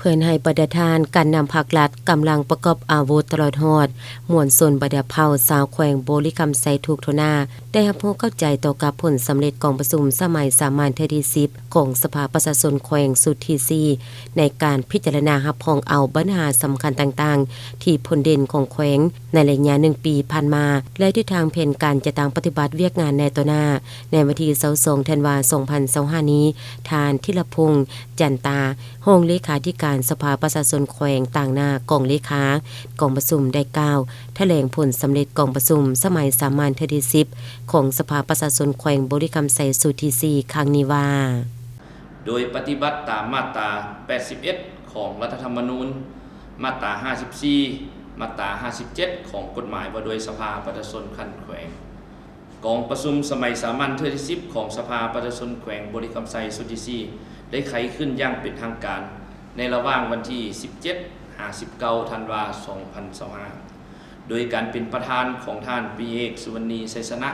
ເພື່ອໃຫ້ບັນດາທ່ານການນຳພັກລັດ, ກຳລັງປະກອບອາວຸດ ຕະຫຼອດຮອດມວນຊົນບັນດາເຜົ່າຊາວແຂວງບໍລິຄຳໄຊທຸກທົ່ວໜ້າ ໄດ້ຮັບຮູ້ເຂົ້າໃຈຕໍ່ກັບຜົນສຳເລັດກອງປະຊຸມສະໄໝສາມັນເທື່ອທີສິບ ຂອງສະພາປະຊາຊົນແຂວງຊຸດທີສີ່ ໃນການພິຈາລະນາຮັບຮອງເອົາບັນຫາສຳຄັນຕ່າງໆ ທີ່ພົ້ນເດັ່ນຂອງແຂວງໃນໄລຍະໜຶ່ງປີຜ່ານມາ ແລະ ທິດທາງແຜນການຈັດຕັ້ງປະຕິບັດວຽກງານໃນຕໍ່ໜ້າ. ໃນວັນທີຊາວສອງ ທັນວາ ສອງພັນຊາວຫ້ານີ້, ທ່ານ ທິລະພົງ ຈັນຕາ ຮອງເລຂາທິການສະພາປະຊາຊົນແຂວງ ຕາງໜ້າກອງເລຂາກອງປະຊຸມ ໄດ້ກ່າວຖະແຫຼງຜົນສຳເລັດກອງປະຊຸມສະໄໝສາມັນເທື່ອທີສິບ ຂອງສະພາປະຊາຊົນແຂວງບໍລິຄຳໄຊຊຸດທີສີ່ ຄັ້ງນີ້ວ່າ. ໂດຍປະຕິບັດຕາມມາດຕາແປດສິບເອັດ ຂອງລັດຖະທຳມະນູນ, ມາດຕາຫ້າສິບສີ່, ມາດຕາຫ້າສິບເຈັດ ຂອງກົດໝາຍວ່າດ້ວຍສະພາປະຊາຊົນຂັ້ນແຂວງ. ກອງປະຊຸມສະໄໝສາມັນເທື່ອທີສິບ ຂອງສະພາປະຊາຊົນແຂວງບໍລິຄຳໄຊຊຸດທີສີ່ ໄດ້ໄຂຂຶ້ນຢ່າງເປັນທາງການ ໃນລະຫວ່າງວັນທີສິບເຈັດ ຫາ ສິບເກົ້າ ທັນວາ ສອງພັນຊາວຫ້າ ໂດຍການເປັນປະທານຂອງທ່ານ ປີເອກ ສຸວັນນີ ໄຊຊະນະ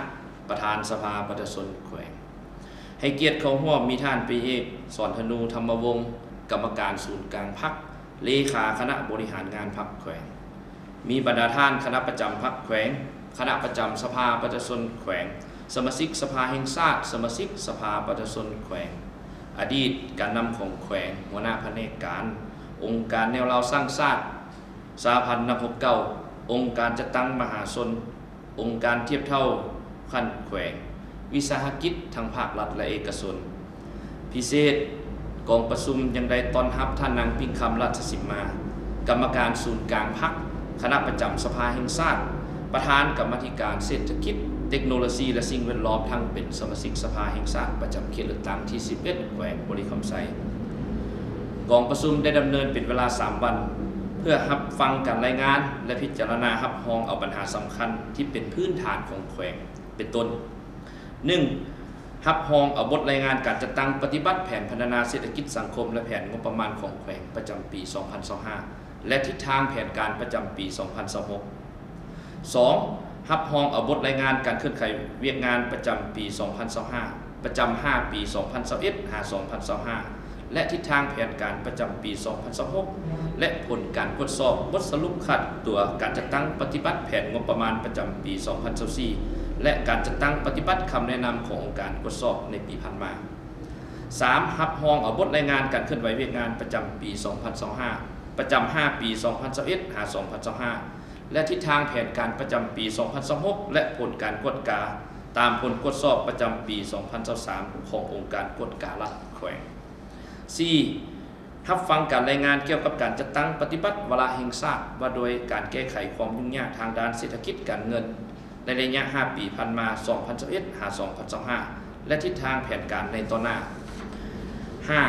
ປະທານສະພາປະຊາຊົນແຂວງ. ໃຫ້ກຽດເຂົ້າຮ່ວມມີທ່ານ ປີເອກ ສອນທະນູ ທຳມະວົງ ກຳມະການສູນກາງພັກ, ເລຂາຄະນະບໍລິຫານງານພັກແຂວງ. ມີບັນດາທ່ານຄະນະປະຈຳພັກແຂວງ, ຄະນະປະຈຳສະພາປະຊາຊົນແຂວງ, ສະມາຊິກສະພາແຫ່ງຊາດ, ສະມາຊິກສະພາປະຊາຊົນແຂວງ, ອະດີດການນຳຂອງແຂວງ, ຫົວໜ້າພະແນກການ, ອົງການແນວລາວສ້າງຊາດ, ສະຫະພັນນັກຮົບເກົ່າ, ອົງການຈັດຕັ້ງມະຫາຊົນ, ອົງການທຽບເທົ່າຂັ້ນແຂວງ, ວິສາຫະກິດທັງພາກລັດ ແລະ ເອກະຊົນ. ພິເສດ, ກອງປະຊຸມຍັງໄດ້ຕ້ອນຮັບທ່ານນາງ ປິງຄຳ ລາດຊະສິມມາ ກຳມະການສູນກາງພັກ, ຄະນະປະຈຳສະພາແຫ່ງຊາດ, ປະທານກຳມາທິການເສດຖະກິດ, ເຕັກໂນໂລຊີ ແລະ ສິ່ງແວດລ້ອມ, ທັງເປັນສະມາຊິກສະພາແຫ່ງຊາດປະຈຳເຂດເລືອກຕັ້ງທີສິບເອັດ ແຂວງບໍລິຄຳໄຊ. ກອງປະຊຸມໄດ້ດຳເນີນເປັນເວລາສາມວັນ ເພື່ອຮັບຟັງການລາຍງານ ແລະ ພິຈາລະນາຮັບຮອງເອົາບັນຫາສຳຄັນທີ່ເປັນພື້ນຖານຂອງແຂວງ ເປັນຕົ້ນ ໜຶ່ງ ຮັບຮອງເອົາບົດລາຍງານການຈັດຕັ້ງປະຕິບັດແຜນພັດທະນາເສດຖະກິດສັງຄົມ ແລະ ແຜນງົບປະມານຂອງແຂວງປະຈຳປີສອງພັນຊາວຫ້າ ແລະ ທິດທາງແຜນການປະຈຳປີສອງພັນຊາວຫົກ. ສອງ ຮັບຮອງເອົາບົດລາຍງານການເຄື່ອນໄຫວວຽກງານປະຈຳປີສອງພັນຊາວຫ້າ ປະຈຳຫ້າປີ ສອງພັນຊາວເອັດ ຫາ ສອງພັນຊາວຫ້າ ແລະ ທິດທາງແຜນການປະຈຳປີສອງພັນຊາວຫົກ ແລະ ຜົນການກວດສອບບົດສະຫຼຸບຄາດຕົວການຈັດຕັ້ງປະຕິບັດແຜນງົບປະມານປະຈຳປີສອງພັນຊາວສີ່ ແລະ ການຈັດຕັ້ງປະຕິບັດຄຳແນະນຳຂອງອົງການກວດສອບໃນປີຜ່ານມາ. ສາມ ຮັບຮອງເອົາບົດລາຍງານການເຄື່ອນໄຫວວຽກງານປະຈຳປີສອງພັນຊາວຫ້າ ປະຈຳຫ້າປີ ສອງພັນຊາວເອັດ ຫາ ສອງພັນຊາວຫ້າ ແລະ ທິດທາງແຜນການປະຈຳປີສອງພັນຊາວຫົກ ແລະ ຜົນການກວດກາຕາມຜົນກວດສອບປະຈຳປີສອງພັນຊາວສາມ ຂອງອົງການກວດກາລັດແຂວງ. ສີ່ ຮັບຟັງການລາຍງານກ່ຽວກັບການຈັດຕັ້ງປະຕິບັດວາລະແຫ່ງຊາດວ່າດ້ວຍການແກ້ໄຂຄວາມຫຍຸ້ງຍາກທາງດ້ານເສດຖະກິດການເງິນ ໃນໄລຍະຫ້າປີຜ່ານມາ ສອງພັນຊາວເອັດ ຫາ ສອງພັນຊາວຫ້າ ແລະ ທິດທາງແຜນການໃນຕໍ່ໜ້າ. ຫ້າ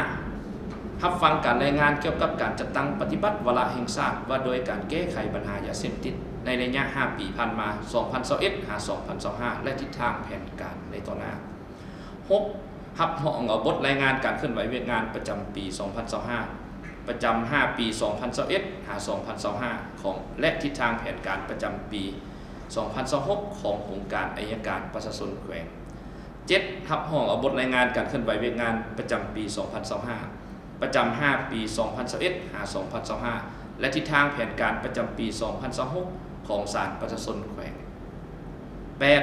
ຮັບຟັງການລາຍງານກ່ຽວກັບການຈັດຕັ້ງປະຕິບັດວາລະແຫ່ງຊາດວ່າດ້ວຍການແກ້ໄຂບັນຫາຢາເສບຕິດໃນໄລຍະຫ້າປີຜ່ານມາ ສອງພັນຊາວເອັດ ຫາ ສອງພັນຊາວຫ້າ ແລະ ທິດທາງແຜນການໃນຕໍ່ໜ້າ. ຫົກ ຮັບຮອງເອົາບົດລາຍງານການເຄື່ອນໄຫວວຽກງານປະຈຳປີສອງພັນຊາວຫ້າ ປະຈຳຫ້າປີ ສອງພັນຊາວເອັດ ຫາ ສອງພັນຊາວຫ້າ ຂອງ ແລະ ທິດທາງແຜນການປະຈຳປີສອງພັນຊາວຫົກ ຂອງອົງການໄອຍະການປະຊາຊົນແຂວງ. ເຈັດ ຮັບຮອງເອົາບົດລາຍງານການເຄື່ອນໄຫວວຽກງານປະຈຳປີສອງພັນຊາວຫ້າ ປະຈຳຫ້າປີ ສອງພັນຊາວເອັດ ຫາ ສອງພັນຊາວຫ້າ ແລະ ທິດທາງແຜນການປະຈຳປີສອງພັນຊາວຫົກ ຂອງສານປະຊາຊົນແຂວງ. ແປດ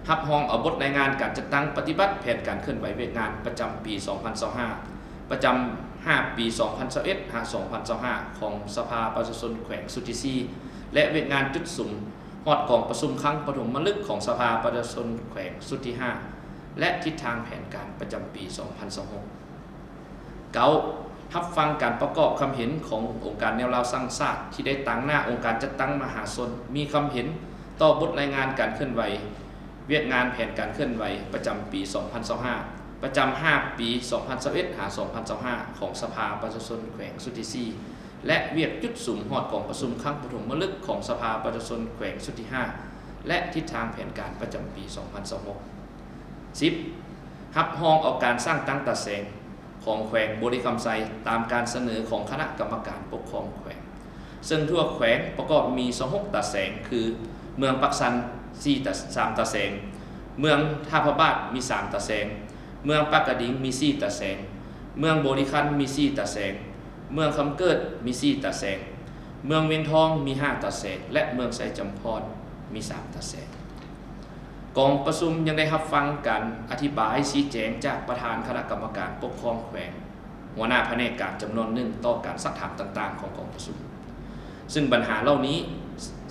ຮັບຮອງເອົາບົດລາຍງານການຈັດຕັ້ງປະຕິບັດແຜນການເຄື່ອນໄຫວວຽກງານປະຈຳປີສອງພັນຊາວຫ້າ ປະຈຳຫ້າປີ ສອງພັນຊາວເອັດ ຫາ ສອງພັນຊາວຫ້າ ຂອງສະພາປະຊາຊົນແຂວງຊຸດທີສີ່ ແລະ ວຽກງານຈຸດສຸມຮອດກອງປະຊຸມຄັ້ງປະຖົມມະລຶກຂອງສະພາປະຊາຊົນແຂວງຊຸດທີຫ້າ ແລະ ທິດທາງແຜນການປະຈຳປີສອງພັນຊາວຫົກ. ເກົ້າ ຮັບຟັງການປະກອບຄຳເຫັນຂອງອົງການແນວລາວສ້າງຊາດ ທີ່ໄດ້ຕາງໜ້າອົງການຈັດຕັ້ງມະຫາຊົນ ມີຄຳເຫັນຕໍ່ບົດລາຍງານການເຄື່ອນໄຫວວຽກງານແຜນການເຄື່ອນໄຫວປະຈຳປີສອງພັນຊາວຫ້າ ປະຈຳຫ້າປີ ສອງພັນຊາວເອັດ ຫາ ສອງພັນຊາວຫ້າ ຂອງສະພາປະຊາຊົນແຂວງຊຸດທີສີ່ ແລະ ວຽກຈຸດສຸມຮອດກອງປະຊຸມຄັ້ງປະຖົມມະລຶກຂອງສະພາປະຊາຊົນແຂວງຊຸດທີຫ້າ ແລະ ທິດທາງແຜນການປະຈຳປີສອງພັນຊາວຫົກ. ສິບ ຮັບຮອງເອົາການສ້າງຕັ້ງຕາແສງຂອງແຂວງບໍລິຄຳໄຊ ຕາມການສະເໜີຂອງຄະນະກຳມະການປົກຄອງແຂວງ ເຊິ່ງທົ່ວແຂວງປະກອບມີຊາວຫົກຕາແສງ ຄື ເມືອງປາກຊັນ ສີ່ຕາ ສາມຕາແສງ, ເມືອງທ່າພະບາດມີສາມຕາແສງ, ເມືອງປາກກະດິງມີສີ່ຕາແສງ, ເມືອງບໍລິຄັນມີສີ່ຕາແສງ, ເມືອງຄຳເກີດມີສີ່ຕາແສງ, ເມືອງວຽງທອງມີຫ້າຕາແສງ ແລະ ເມືອງໄຊຈຳພອນມີສາມຕາແສງ. ກອງປະຊຸມຍັງໄດ້ຮັບຟັງການອະທິບາຍຊີ້ແຈງຈາກປະທານຄະນະກຳມະການປົກຄອງແຂວງ, ຫົວໜ້າພະແນກການຈຳນວນໜຶ່ງຕໍ່ການຊັກຖາມຕ່າງໆຂອງກອງປະຊຸມ. ຊຶ່ງບັນຫາເຫຼົ່ານີ້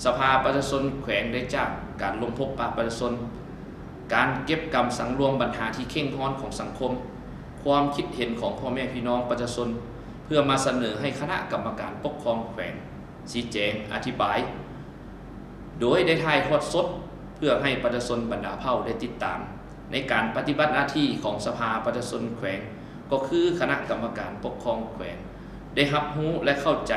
ສະພາປະຊາຊົນແຂວງໄດ້ຈາກການລົງພົບປະປະຊາຊົນ, ການເກັບກຳສັງລວມບັນຫາທີ່ເຄັ່ງຮ້ອນຂອງສັງຄົມ, ຄວາມຄິດເຫັນຂອງພໍ່ແມ່ພີ່ນ້ອງປະຊາຊົນ ເພື່ອມາສະເໜີໃຫ້ຄະນະກຳມະການປົກຄອງແຂວງຊີ້ແຈງອະທິບາຍ ໂດຍໄດ້ຖ່າຍທອດສົດເພື່ອໃຫ້ປະຊາຊົນບັນດາເຜົ່າໄດ້ຕິດຕາມ. ໃນການປະຕິບັດໜ້າທີ່ຂອງສະພາປະຊາຊົນແຂວງ ກໍຄືຄະນະກຳມະການປົກຄອງແຂວງ ໄດ້ຮັບຮູ້ ແລະ ເຂົ້າໃຈ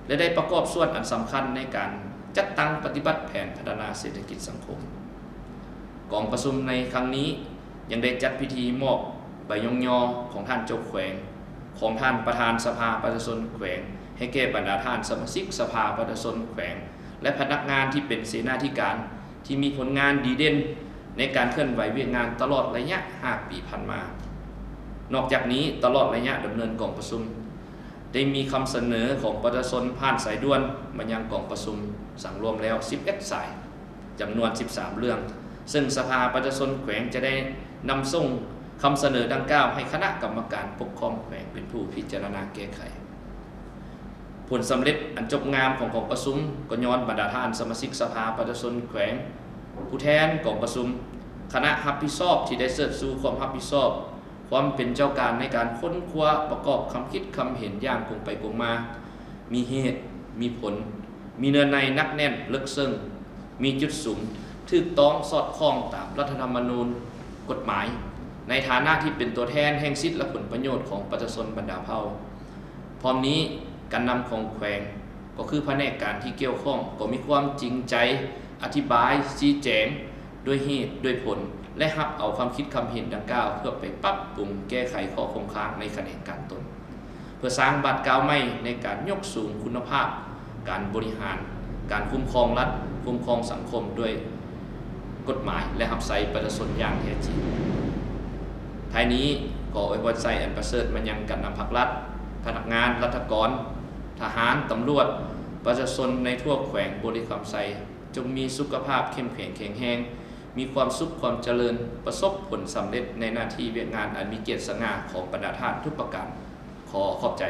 ແລະ ໄດ້ປະກອບສ່ວນອັນສຳຄັນໃນການຈັດຕັ້ງປະຕິບັດແຜນພັດທະນາເສດຖະກິດສັງຄົມ. ກອງປະຊຸມໃນຄັ້ງນີ້ຍັງໄດ້ຈັດພິທີມອບໃບຍ້ອງຍໍຂອງທ່ານເຈົ້າແຂວງ, ຂອງທ່ານປະທານສະພາປະຊາຊົນແຂວງ ໃຫ້ແກ່ບັນດາທ່ານສະມາຊິກສະພາປະຊາຊົນແຂວງ ແລະ ພະນັກງານທີ່ເປັນເສນາທິການ ທີ່ມີຜົນງານດີເດັ່ນໃນການເຄື່ອນໄຫວວຽກງານຕະຫຼອດໄລຍະຫ້າປີຜ່ານມາ. ນອກຈາກນີ້, ຕະຫຼອດໄລຍະດຳເນີນກອງປະຊຸມ ໄດ້ມີຄຳສະເໜີຂອງປະຊາຊົນຜ່ານສາຍດ່ວນມາຍັງກອງປະຊຸມສັງລວມແລ້ວສິບເອັດສາຍ, ຈຳນວນສິບສາມເລື່ອງ, ເຊິ່ງສະພາປະຊາຊົນແຂວງຈະໄດ້ນຳສົ່ງຄຳສະເໜີດັ່ງກ່າວໃຫ້ຄະນະກຳມະການປົກຄອງແຂວງເປັນຜູ້ພິຈາລະນາແກ້ໄຂ. ຜົນສຳເລັດອັນຈົບງາມຂອງກອງປະຊຸມ ກໍຍ້ອນບັນດາທ່ານສະມາຊິກສະພາປະຊາຊົນແຂວງ, ຜູ້ແທນກອງປະຊຸມ, ຄະນະຮັບຜິດຊອບທີ່ໄດ້ເຊີດຊູຄວາມຮັບຜິດຊອບ, ຄວາມເປັນເຈົ້າການໃນການຄົ້ນຄວ້າປະກອບຄຳຄິດຄຳເຫັນຢ່າງກົງໄປກົງມາ, ມີເຫດ, ມີຜົນ, ມີເນື້ອໃນໜັກແໜ້ນເລິກເຊິ່ງ, ມີຈຸດສຸມ, ຖືກຕ້ອງສອດຄ່ອງຕາມລັດຖະທຳມະນູນ, ກົດໝາຍ, ໃນຖານະທີ່ເປັນຕົວແທນແຫ່ງສິດ ແລະ ຜົນປະໂຫຍດຂອງປະຊາຊົນບັນດາເຜົ່າ. ພ້ອມນີ້, ການນຳຂອງແຂວງ ກໍຄືພະແນກການທີ່ກ່ຽວຂ້ອງ ກໍມີຄວາມຈິງໃຈອະທິບາຍຊີ້ແຈງດ້ວຍເຫດດ້ວຍຜົນ ແລະ ຮັບເອົາຄຳຄິດຄຳເຫັນດັ່ງກ່າວ ເພື່ອໄປປັບປຸງແກ້ໄຂຂໍ້ຄົງຄ້າງໃນຂະແໜງການຕົນ ເພື່ອສ້າງບາດກ້າວໃໝ່ໃນການຍົກສູງຄຸນນະພາບການບໍລິຫານ, ການຄຸ້ມຄອງລັດ, ຄຸ້ມຄອງສັງຄົມດ້ວຍກົດໝາຍ ແລະ ຮັບໃຊ້ປະຊາຊົນຢ່າງແທ້ຈິງ. ທ້າຍນີ້, ຂໍອວຍພອນໄຊອັນປະເສີດມາຍັງການນຳພັກລັດ, ພະນັກງານລັດຖະກອນ, ທະຫານ, ຕຳຫຼວດ, ປະຊາຊົນໃນທົ່ວແຂວງບໍລິຄຳໄຊ ຈົ່ງມີສຸຂະພາບເຂັ້ມແຂງແຂງແຮງ, ມີຄວາມສຸກຄວາມຈະເລີນ, ປະສົບຜົນສຳເລັດໃນໜ້າທີ່ວຽກງານອັນມີກຽດສະຫງ່າຂອງບັນດາທ່ານທຸກປະການ. ຂໍຂອບໃຈ.